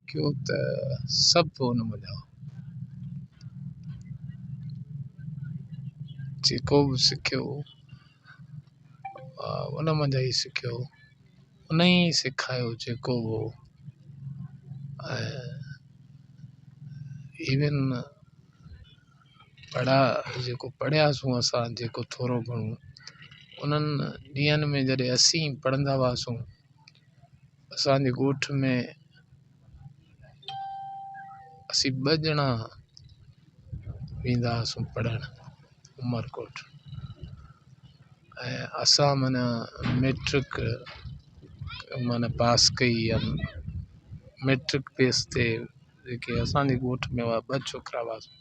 سکيو ته سڀ ان منجهان جيڪو به سکيو ان منجهان ئي سکيو ان ئي سکايو جيڪو به هو ۽ ايون پڙها جيڪو پڙهياسون اسان جيڪو ٿورو گهڻو انهن ڏينهن ۾ جڏهن اسين پڙهندا هئاسون اسان جي ڳوٺ ۾ اسين ٻه ڄڻا ويندا هئاسون پڙهڻ عمرڪوٽ ۽ اسان معنيٰ ميٽرڪ معنيٰ پاس ڪئي يا ميٽرڪ پيس تي جيڪي اسان جي ڳوٺ ۾ هئا ٻه ڇوڪرا هئاسون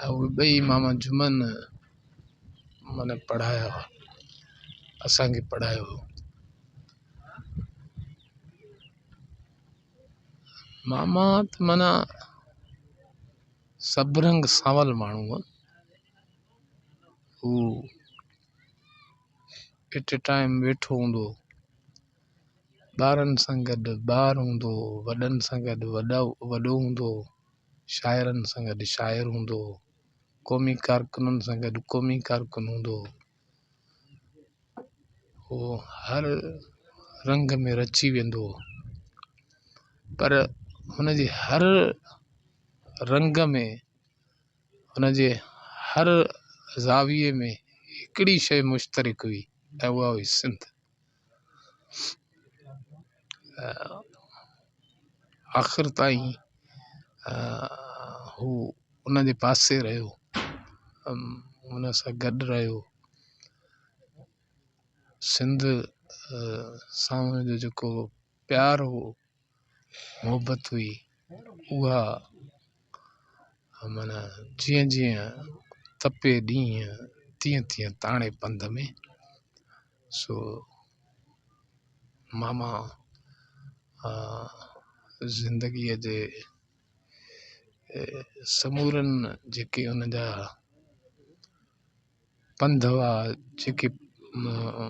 ۽ اهي ٻئي ماما جمن معنيٰ پڙهايا هئا اسان کي پڙهايو هو. ماما ته معنيٰ سڀ رنگ سانول ماڻهو هو. هو ايٽ اي ٽائيم ويٺو هوندو هو. ٻارن سان گڏ ٻار هوندو هو، وڏن سان گڏ وڏو هوندو هو، شاعرن سان گڏ شاعر هوندو هو، قومي ڪارڪنن سان گڏ قومي ڪارڪن هوندو هو. هو هر رنگ ۾ رچي ويندو هو. پر هن جي هر رنگ ۾ هن جي هر زاويي ۾ هڪڙي شيء مشترڪ هئي ۽ اها هئي سنڌ. آخر تائين هو ان جي پاسي رهيو، ان سان گڏ رهيو. سنڌ سان هن جو جيڪو پيار هو، محبت هئي، اها معنيٰ جيئن جيئن تپي ڏينهن تيئن تيئن تاڻي پنڌ ۾. سو ماما زندگيءَ جي سمورن جيڪي ان جا پنڌ هئا، جيڪي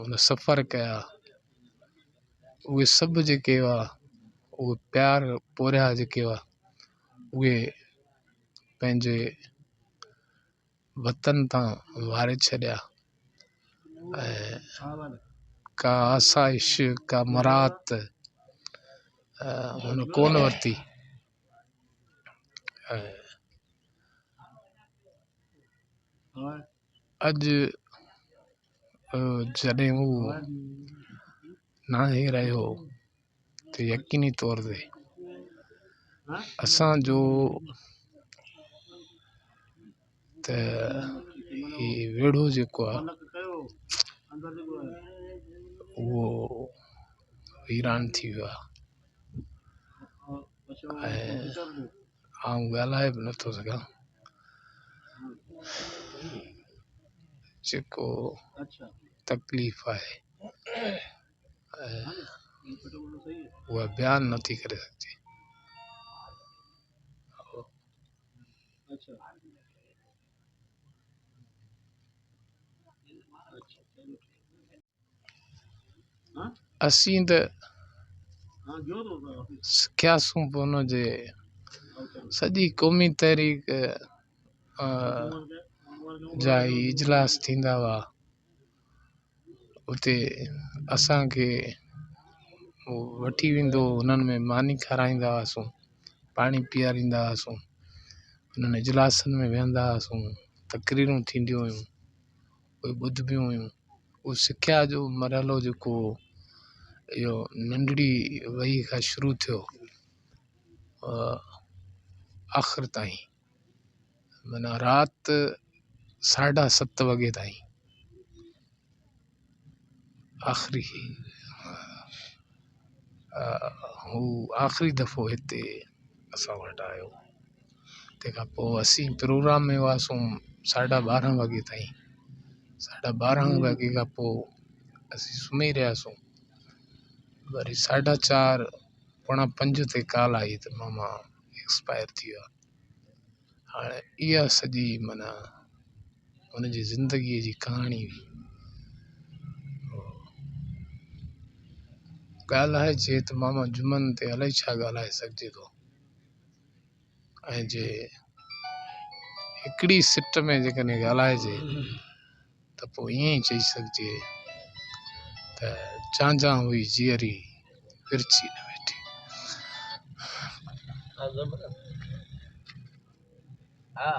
ان سفر ڪيا، اهي سڀ جيڪي هئا، اهي پيار پورهيا جيڪي هئا، اهي پنهنجي وطن تان واري ڇڏيا ۽ ڪا آسائش ڪا مراعت هن ڪونه ورتي ۽ اڄ جڏهن هو ناهي رهيو ته يقيني طور تي اسان جو ته هي ويڙهو جيڪو آهي اهو ويران ٿي ويو آهي ۽ آئون ڳالهائي به نٿو سگهان جيڪو تڪليف آهي اها بيان نٿي ڪري سگهجي. اسين ته سکياسون به ان جي سڄي قومي تحريڪ جا هي اجلاس ٿيندا هئا اتي اسان کي وٺي ويندو هو انهن ۾ ماني کارائيندا هئاسون پاڻي پياريندا هئاسون انهن اجلاسن ۾ ويهندا هئاسون تقريرون ٿينديون هيون اهي ٻڌبيون هيون اهو سکيا جو مرحلو جيڪو هو اهو ننڍڙي وهي کان شروع ٿيو آخر تائين معنيٰ رات ساڍا ست وڳي تائين آخري هو آخري دفعو هتي اسان وٽ آيو تنهن کان پوءِ اسين پروگرام ۾ هئاسون ساڍا ٻارهن وڳي تائين ساڍا ٻارهن وڳي کان پوءِ اسين سمهي رهياسون وري ساڍا چار پوڻا پنج تي ڪال آئي ته ماما ايڪسپائر ٿي ويو آهي هاڻي اها سڄي معنيٰ هن جي زندگيءَ جي ڪهاڻي هئي. ڳالهائجي ته ماما جمن تي الائي ڇا ڳالهائي سگهجي ٿو ۽ جي هڪڙي سٽ ۾ جيڪڏهن ڳالهائجي ته پوءِ ائين ئي چئي سگهجي ته جان جان هئي جيئري ورچي نه ويٺي. ها.